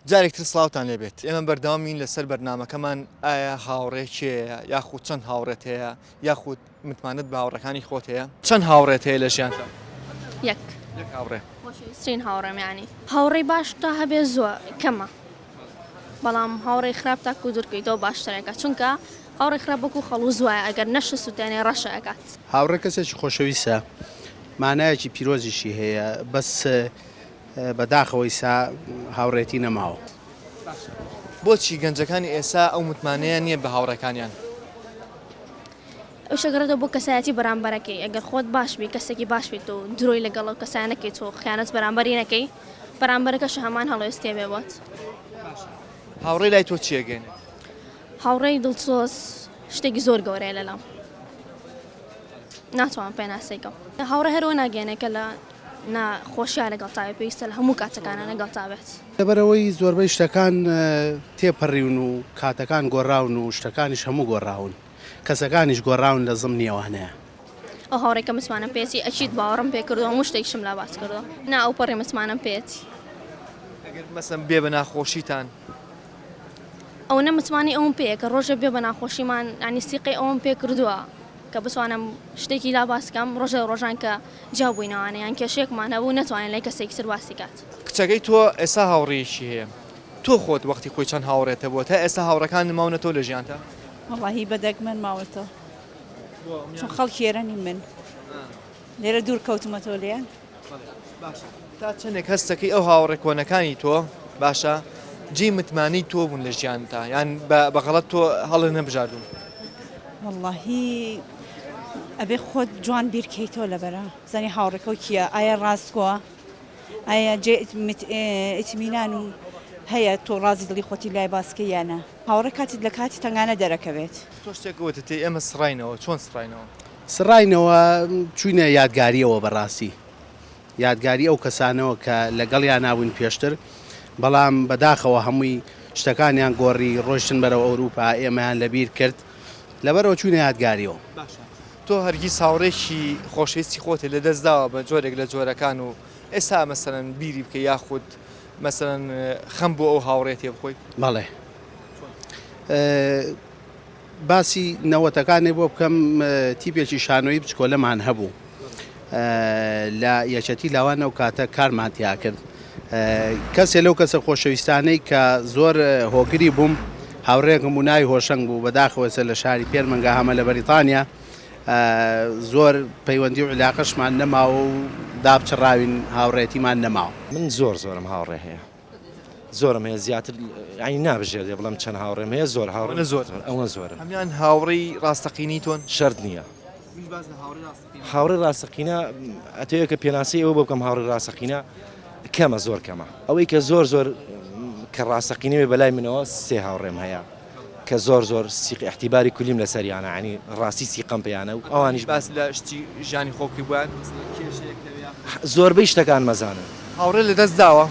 جارێک تر سڵاوتان لێبێت ئێمە بەردەوامین لەسەر بەرنامەکەمان ئایا هاوڕێ کێیە یاخود چەند هاوڕێت هەیە یاخود متمانەت بە هاوڕێکانی خۆت هەیە چەند هاوڕێت هەیە لە ژیانتا؟ یەک. یەک هاوڕێ. خۆشەویسترین هاوڕێم یانی. هاوڕێی باش تا هەبێ زۆر کەمە بەڵام هاوڕێی خراپ تاکو دوورکەویتەوە باشترەکە چونکە هاوڕێی خراپ وەکو خەڵوز وایە ئەگەر نەشسوتێنێ ڕەشە ئەکات. هاوڕێ کەسێکی خۆشەویستە مانایەکی پیرۆزیشی هەیە بەس بەداخەوە ئیسا هاوڕێتی نەماوە. باشە بۆچی گەنجەکانی ئێسا ئەو متمانەیان نییە بە هاوڕێکانیان؟ ئەویش ئەگەڕێتەوە بۆ کەسایەتی بەرامبەرەکەی ئەگەر خۆت باش بی کەسێکی باش بیت و درۆی لەگەڵ ئەو کەسە نەکەیت و خیانەت بەرامبەری نەکەی بەرامبەرەکەش هەمان هەڵوێستی هەبێ بۆت. باشە هاوڕێ لای تۆ چی ئەگەیەنێت؟ هاوڕێی دڵسۆز شتێکی زۆر گەورەیە لەلام ناتوانم پێناسەی کەم. هاوڕێ هەر ئەوە ناگەیەنێ کە لە نا خۆشیا لەگەڵ تا بێت پێویستە لە هەموو کاتەکانا لەگەڵ تا بێت. لەبەرئەوەی زۆربەی شتەکان تێپەڕیون و کاتەکان گۆڕاون و شتەکانیش هەموو گۆڕاون. کەسەکانیش گۆڕاون لە زمنی ئەوانەیە. ئەو هاوڕێی کە متمانەم پێیەتی ئەکید باوەڕم پێ کردووە هەموو شتێکیشم لا باس کردووە نا ئەوپەڕی متمانەم پێیەتی. ئەگەر مەسەن بێ بە ناخۆشیتان. ئەوەنە متمانەی ئەوم پێیە کە ڕۆژێ بێ بە ناخۆشیمان یانی سیقەی ئەوەم پێ کردووە کە بتوانم شتێکی لا باس کەم ڕۆژێ ڕۆژان کە جیا بووینەوانە یان کێشەیەکمان هەبوو نەتوانێ لای کەسێکی تر باسی کات. کچەکەی تۆ ئێستا هاوڕێیەکی هەیە تۆ خۆت وەختی خۆی چەند هاوڕێت هەبووە تا ئێستا هاوڕێکانت ماونەتەوە لە ژیانتا؟ وەڵاهی بە دەگمەن ماوەتەوە چون خەڵکی ئێرە نیم من لێرە دوور کەوتمەتەوە لێیان. باشە تا چەندێک هەستەکەی ئەو هاوڕێ کۆنەکانی تۆ باشە جێی متمانەی تۆ بوون لە ژیانتا یان بە غەڵەت تۆ هەڵە نەبژاردوون؟ وەڵاهی ئەبێ خۆت جوان بیرکەیتەوە لەبەرە زانی هاوڕێکەو کیە ئایا ڕاستگۆە ئایا جێ ئیتمینان و هەیە تۆ ڕازی دڵی خۆتی لای باسکەی یان نا. هاوڕێ کاتت لە کاتی تەنگانە دەرەکەوێت. تۆ شتێک وتت ئێمە سڕاینەوە چۆن سڕاینەوە؟ سڕاینەوە چوینە یادگاریەوە بەڕاستی یادگاری ئەو کەسانەوە کە لەگەڵیانا بووین پێشتر بەڵام بەداخەوە هەمووی شتەکانیان گۆڕی ڕۆیشتن بەرەو ئەوروپا ئێمەیان لەبیر کرد لەبەرەوە چوینە یادگاریەوە. باشە تۆ هەرگیز هاوڕێکی خۆشەویستی خۆتت لەدەست داوە بە جۆرێک لە جۆرەکان و ئێستا مەسەلەن بیری بکەی یاخود مەسەلەن خەم بۆ ئەو هاوڕێتیە بخۆی؟ بەڵێ باسی نەوەتەکانێ بۆ بکەم تیپێکی شانۆیی بچکۆلەمان هەبوو لە یەکەتی لاوان ئەو کاتە کارمان تیا کرد کەسێ لەو کەسە خۆشەویستانەی کە زۆر هۆگری بووم هاوڕێکم بوو ناوی هۆشەنگ بوو بەداخەوەسە لە شاری پێرمەنگا هەمە لە بەریتانیا زۆر پەیوەندی و عیلاقەشمان نەماوە و دابچڕاوین هاوڕێتیمان نەماوە. من زۆر زۆرم هاوڕێ هەیە زۆرم هەیە زیاتر یانی نابژێردێ بڵێم چەند هاوڕێم هەیە زۆر هاوڕێم ئەوەنە زۆر ئەوە زۆرن. هەموان هاوڕێی ڕاستەقینەی تۆن؟ شەرت نییە. منیش باس لە هاوڕێی ڕاستەقینە. هاوڕێی ڕاستەقینە ئەتەوێ کە پێناسەی ئەوە بۆ بکەم هاوڕێی ڕاستەقینە کەمە زۆر کەمە ئەوەی کە زۆر زۆر کە ڕاستەقینە بێ بەلای منەوە سێ هاوڕێم هەیە. کە زۆر زۆر سیق ئیعتیباری کولیم لەسەریانە یانی ڕاستی سیقەم پێیانە و ئەوانیش باس لە شتی ژیانی خۆ بکەی بۆیان مەسەلەن کێشەیەک هەبێ یاخود. زۆربەی شتەکان مەزانن. هاوڕێ لە دەست داوە؟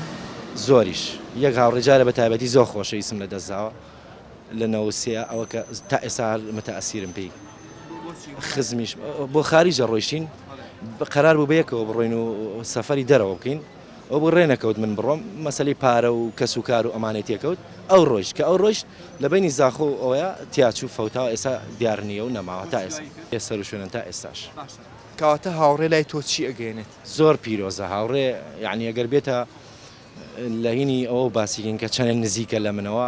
زۆریش یەک هاوڕێ جارێ بە تایبەتی زۆر خۆشەویستم لە دەست داوە لە 93 ئەوە کە تا ئێستا هەر متەئەسیرم پێی خزمیش بۆ خاریجە ڕۆیشتین قەرار بوو بەیەکەوە بڕۆین و سەفەری دەرەوە بکەین ئەو بۆ ڕێ نەکەوت من بڕۆم مەسەلەی پارە و کەس و کار و ئەمانەی تێکەوت ئەو ڕۆیشت کە ئەو ڕۆیشت لە بەینی زاخۆ و ئەوەیا تیاچوو فەوتاوە ئێستا دیار نییە و نەماوە تا ئێستا بێ سەر و شوێنن تا ئێستاش. باشە کەواتە هاوڕێ لای تۆ چی ئەگەیەنێت؟ زۆر پیرۆزە هاوڕێ یانی ئەگەر بێتە لە هینی ئەوە باسی کەین کە چەنێ نزیکە لە منەوە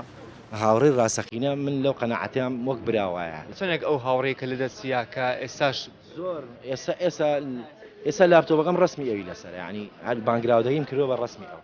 هاوڕێی ڕاستەقینە من لەو قەناعەتەیام وەک برا وایە. چەنێک ئەو هاوڕێی کە لەدەستی یا کە ئێستاش. زۆر ئێستا ئێستا ئێستا لاپتۆپەکەم ڕەسمی ئەوی لەسەرە یانی هەر بانگراودەکەیم کردووە بە ڕەسمی ئەو.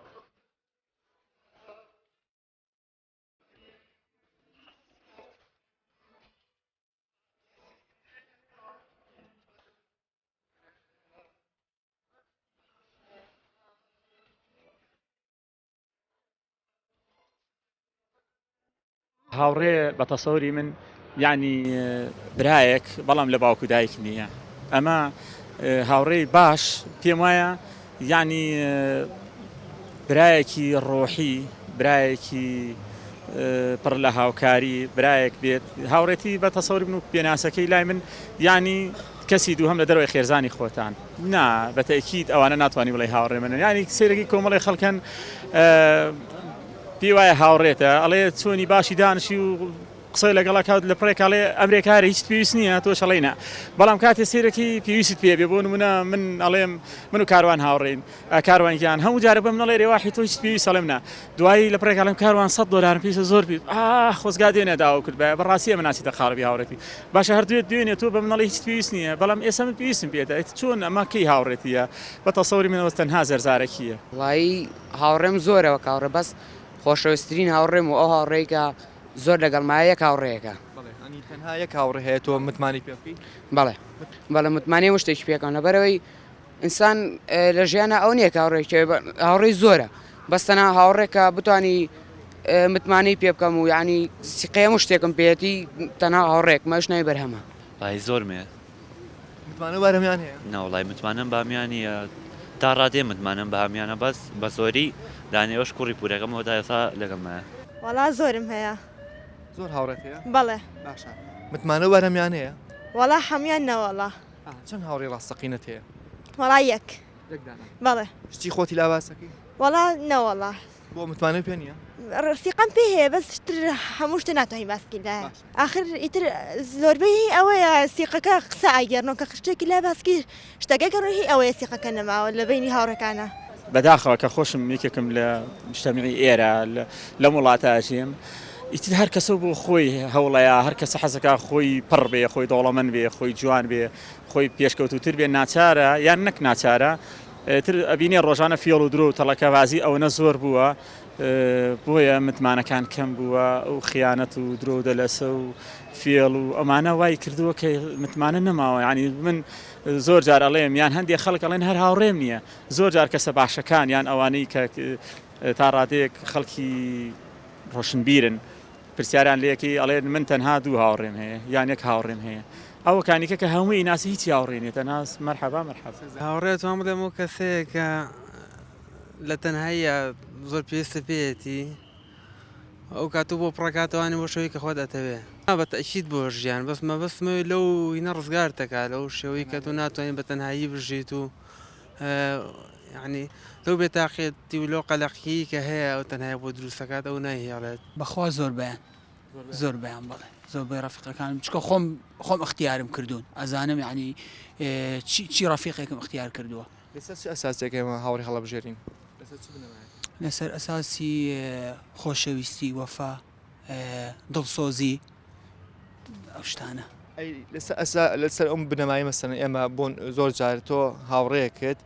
هاوڕێ بە تەسەوری من یعنی برایەک بەڵام لە باوک و دایک نییە ئەمە هاوڕێی باش پێم وایە یعنی برایەکی ڕۆحی برایەکی پڕ لە هاوکاری برایەک بێت هاوڕێتی بە تەسەوری من و پێناسەکەی لای من یعنی کەسی دووهەم لە دەرەوەی خێزانی خۆتان نا بە تەئکید ئەوانە ناتوانی بڵێی هاوڕێ منن یانی سەیرەکی کۆمەڵی خەڵکەن. پێی وایە هاوڕێتە ئەڵێ چۆنی باشی دانشی و قسەی لەگەڵ ئەکات لە پڕێک ئەڵێ ئەمرێک هارە هیچت پێویست نییە تۆش ئەڵێی نا بەڵام کاتێ سەیرەکەی پێویستت پێ بێ بۆ نمونە من ئەڵێم من و کاروان هاوڕێین کاروان گیان هەموو جارە بەم نەڵێ رێواحی تۆ هیچت پێویست ئەڵێم نا دوایی لە پڕێک ئەڵێم کاروان 100 دۆلارم پێویستە زۆر پێویست ئاه خۆزگا دوێنێ داوە کرد بایە بەڕاستی ئەمە ناچێتە قاڵبی هاوڕێتی باشە هەر دوێ دوێنێ تۆ بە من ئەڵێ هیچت پێویست نییە بەڵام ئێستا من پێویستم پێتە ئیتر چۆن ئەمە کەی هاوڕێتیە بە تەسەوری منەوە تەنها زەرزارەکییە. وەڵایی هاوڕێم زۆرە وەک هاوڕێ بەس خۆشەویسترین هاوڕێم و ئەو هاوڕێی کە زۆر لەگەڵمایە یەک هاوڕێیەکە. بەڵێ یانی تەنها یەک هاوڕێ هەیە تۆ متمانەی پێ بکەی؟ بەڵێ بەڵێ متمانەی هەموو شتێکی پێکەم لەبەرئەوەی ئینسان لە ژیانا ئەو نییە کە هاوڕێکی هەبێ هاوڕێی زۆرە بەس تەنها هاوڕێ کە بتانی متمانەی پێ بکەم و یانی سیقەی هەموو شتێکم پێیەتی تەنها هاوڕێکمە ئەویش ناوی بەرهەمە. وەڵایی زۆرم هەیە. متمانە بە هەمیان هەیە؟ نەوەڵای متمانەم بە هەمیان نییە تا ڕادەیە متمانەم بە هەمیانە بەس بە زۆری دانێوەش کوڕی پورەکەمەوە تا ئێستا لەگەڵمایە. وەڵا زۆرم هەیە. زۆر هاوڕێت هەیە؟ بەڵێ. باشە متمانە بە هەمیان هەیە؟ وەڵا هەموان نەوەڵا. چەند هاوڕێی ڕاستەقینەت هەیە؟ وەڵا یەک. یەک دانە. بەڵێ. شتی خۆتی لا باسەکەی؟ وەڵا نەوەڵا. بۆ متمانەت پێ نییە؟ سیقەم پێ هەیە بەس تر هەموو شتێ ناتوانین باس بکەین لایە ئاخر ئیتر زۆربەی هی ئەوەیە سیقەکە قسە ئەگێڕنەوە کە شتێکی لا باس بکەی شتەکە گەڕ هی ئەوەیە سیقەکە نەماوە لە بەینی هاوڕێکانە. بەداخەوە کە خۆشم یەکێکم لە مجتەمعی ئێرە لەم وڵاتە ئەژیم ئیتر هەر کەسە بۆ خۆی هەوڵەیە هەر کەسە حەزەکا خۆی پڕ بێ خۆی دەوڵەمەند بێ خۆی جوان بێ خۆی پێشکەوتووتر بێ ناچارە یان نەک ناچارە تر ئەبینێ ڕۆژانە فێڵ و درۆ و تەڵەکەبازی ئەوەنە زۆر بووە بۆیە متمانەکان کەم بووە و خیانەت و درۆ و دەلەسە و فێڵ و ئەمانە وای کردووە کە متمانە نەماوە یعنی من زۆر جار ئەڵێم یان هەندێک خەڵک ئەڵێن هەر هاوڕێم نییە زۆر جار کەسە باشەکان یان ئەوانەی کە تا ڕادەیەک خەڵکی ڕۆشنبیرن پرسیاریان لێ ئەکەی ئەڵێن من تەنها دوو هاوڕێم هەیە یان یەک هاوڕێم هەیە ئەوە کانیکە کە هەمووی ناسی هیچی هاوڕێ نیە تەنها مەرحەبا مەرحەبا. هاوڕێ ئەتوانم بڵێم ئەو کەسەیە کە لە تەنهاییا زۆر پێویستە پێیەتی ئەو کاتە بۆ پڕەکاتەوانی بۆ شێوەی کە خۆت ئەتەوێ نا بە تەئکید بۆ ژیان بەس مەبەستم ئەوەیە لەو هینە ڕزگارت دەکا لەو شێوەی کە تۆ ناتوانی بە تەنهایی بژیت و یانی لەو بێتاقیەتی و لەو قەلەقیی کە هەیە ئەو تەنهایی بۆ دروست دەکات ئەو نایهێڵێت. بەخوا زۆربەیان زۆربەیان بەڵێ زۆربەی ڕەفیقەکانم چکە خۆم خۆم اختیارم کردوون ئەزانم یعنی چی چی ڕەفیقێکم اختیار کردووە. لەسەر چ ئەساسێک ئێمە هاوڕێ هەڵەبژێرین؟ لەسەر چ بنەمایەک؟ لەسەر ئەساسی خۆشەویستی، وەفا، دڵسۆزی ئەو شتانە. ئەی لەسەر ئەسا لەسەر ئەم بنەمای مەسەلەن ئێمە بۆن زۆر جار تۆ هاوڕێیەکت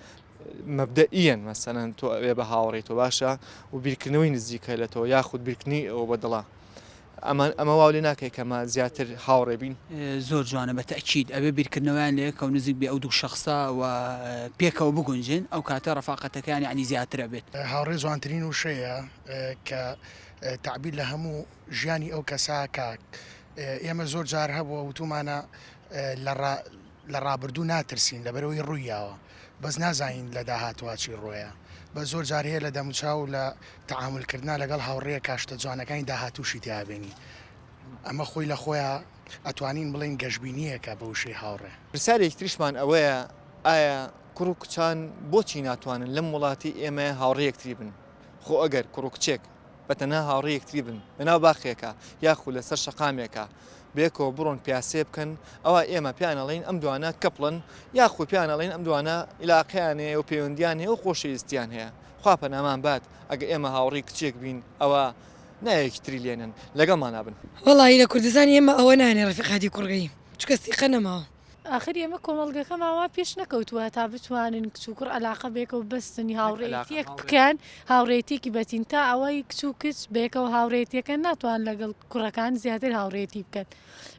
مەبدەئیەن مەسەلەن تۆ ئەوێ بە هاوڕێی تۆ باشە و بیرکردنەوەی نزیکە لە تۆ یاخود بیرکردنی ئەوە بە دڵە ئەمە ئەمە واو لێ ناکەی کەمە زیاتر هاوڕێ بین؟ زۆر جوانە بە تەئکید ئەبێ بیرکردنەوەیان لە یەکەوە نزیک بێ ئەو دوو شەخسە و پێکەوە بگونجێن ئەو کاتە ڕەفاقەتەکەیان یەعنی زیاتر ئەبێت. هاوڕێ جوانترین وشەیە کە تەعبیر لە هەموو ژیانی ئەو کەسە کە ئێمە زۆر جار هەبووە وتومانە لە ڕابردوو ناترسین لەبەرەوەی ڕوویاوە بەس نازانین لە داهاتوە چی ڕۆیە بە زۆر جار هەیە لە دەموچاو و لە تەعامول کردنا لەگەڵ هاوڕێیە کاشتە جوانەکانی داهاتووشی تیابێنی ئەمە خۆی لە خۆیا ئەتوانین بڵێین گەشبینیەکە بە وشەی هاوڕێ. پرسیارێکی تریشمان ئەوەیە ئایا کوڕ و کچان بۆچی ناتوانن لەم وڵاتی ئێمەیە هاوڕێ یەکتری بن؟ خۆ ئەگەر کوڕ و کچێک بە تەنها هاوڕێی یەکتری بن لەناو باخێکا یاخود لەسەر شەقامێکا بەیەکەوە بڕۆن پیاسەیە بکەن ئەوا ئێمە پێیان ئەڵێین ئەم دوانە کەپڵن یاخود پێیان ئەڵێین ئەم دوانە ئیلاقەیان هەیە و پەیوەندیان هەیە و خۆشەویستیان هەیە خوا پەنامان بات ئەگەر ئێمە هاوڕێی کچێک بین ئەوا ناوێکی تری لێنن لەگەڵمانا بن. وەڵایی لە کوردستانی ئێمە ئەوە نانێ ڕەفیقاتی کوڕگەی چونکە سیقە نەماوە. ئاخر ئێمە کۆمەڵگەکەمان وا پێش نەکەوتووە تا بتوانن کچ و کوڕ ئەلاقە بەیەکەوە ببەستن هاوڕێیەتیەک بکەن هاوڕێیەتیەکی بەتین تا ئەوەی کچ و کچ بەیەکەوە هاوڕێیەتیەکەن ناتوان لەگەڵ کوڕەکان زیاتر هاوڕێیەتی بکەن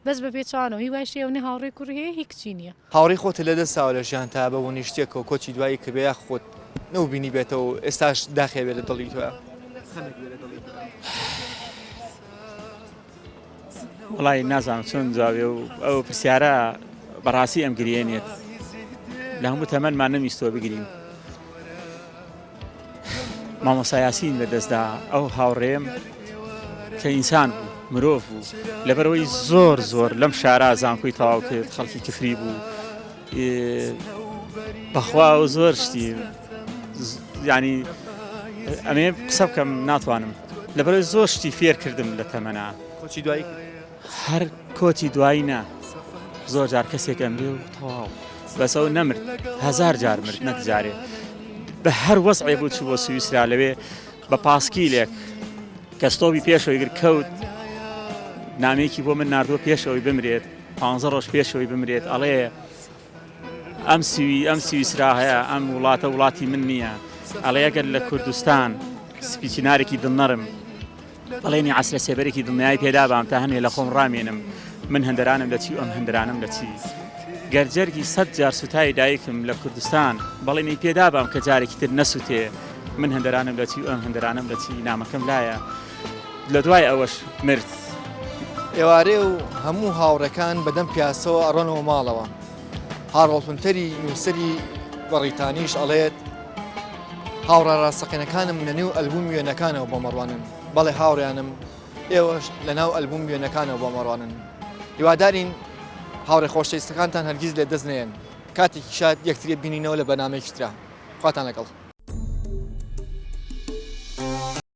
بەس بە پێچەوانەوە هی وایش هەیە ئەونە هاوڕێی کوڕی هەیە هی کچی نییە. هاوڕێی خۆتت لەدەست داوە لە ژیانتا بە بوونی شتێکەوە کۆچی دوایی کردبێ یاخود نەوبینیبێتەوە و ئێستاش داخێ بێ لە دڵی تۆیا خەمێک بێ لە دڵی تۆیا؟ وەڵی نازانم چۆن جوابێ و ئەو پرسیارە بەڕاستی ئەم گریێنێت لە هەموو تەمەنمان نەمیستەوە بگرین مامۆستا یاسین لە دەستدا ئەو هاوڕێم کە ئینسان بوو مرۆڤ بوو لەبەرەوەی زۆر زۆر لەم شارا زانکۆی تەواو کرد خەڵکی کفری بوو بەخوا و زۆر شتی ینی ئەمێ قسە بکەم ناتوانم. لەبەرئەوەی زۆر شتی فێر کردم لە تەمەنا. کۆچی دوایی کرد؟ هەر کۆچی دوایی نا، زۆر جار کەسێک ئەمرێ و تەواو، بەس ئەو نەمرد، هەزار جار مرد نەک جارێ. بە هەر وەزعێ بوو چوو بۆ سویسرا لەوێ بە پاسکیلێک کە ستۆپی پێشەوەی گرت کەوت، نامەیەکی بۆ من ناردووە پێش ئەوەی بمرێت، پانزە ڕۆژ پێش ئەوەی بمرێت ئەڵێ ئەم سوی ئەم سویسرا هەیە ئەم وڵاتە وڵاتی من نییە ئەڵێ ئەگەر لە کوردستان سپیچنارێکی دڵنەرم بەڵێنی عەسرە سێبەرێکی دڵنیای پێدابام تا هەنێ لە خۆم ڕامێنم من هەندەرانم لە چی و ئەم هەندەرانم لە چی گەر جەرگی سەد جار سوتای دایکم لە کوردستان بەڵێنی پێدابام کە جارێکی تر نەسوتێ من هەندەرانم لە چی و ئەم هەندەرانم لە چی نامەکەم لایە لە دوای ئەوەش مرد. ئێوارێ و هەموو هاوڕێکان بەدەم پیاسەوە ئەڕۆنەوە ماڵەوە. هارۆڵد هنتەری نووسەری بەڕیتانیش ئەڵێت، هاوڕێ ڕاستەقینەکانم لە نێو ئەلبوومی وێنەکانەوە بۆم ئەڕوانن. بەڵێ هاوڕێیانم، ئێوەش لە ناو ئەلبوومی وێنەکانەوە بۆم ئەڕوانن. هیوادارین هاوڕێ خۆشەویستەکانتان هەرگیز لە دەست نەیەن. کاتێکی شاد یەکتری بینینەوە لە بەرنامەیەکی ترا. خواتان لەگەڵ.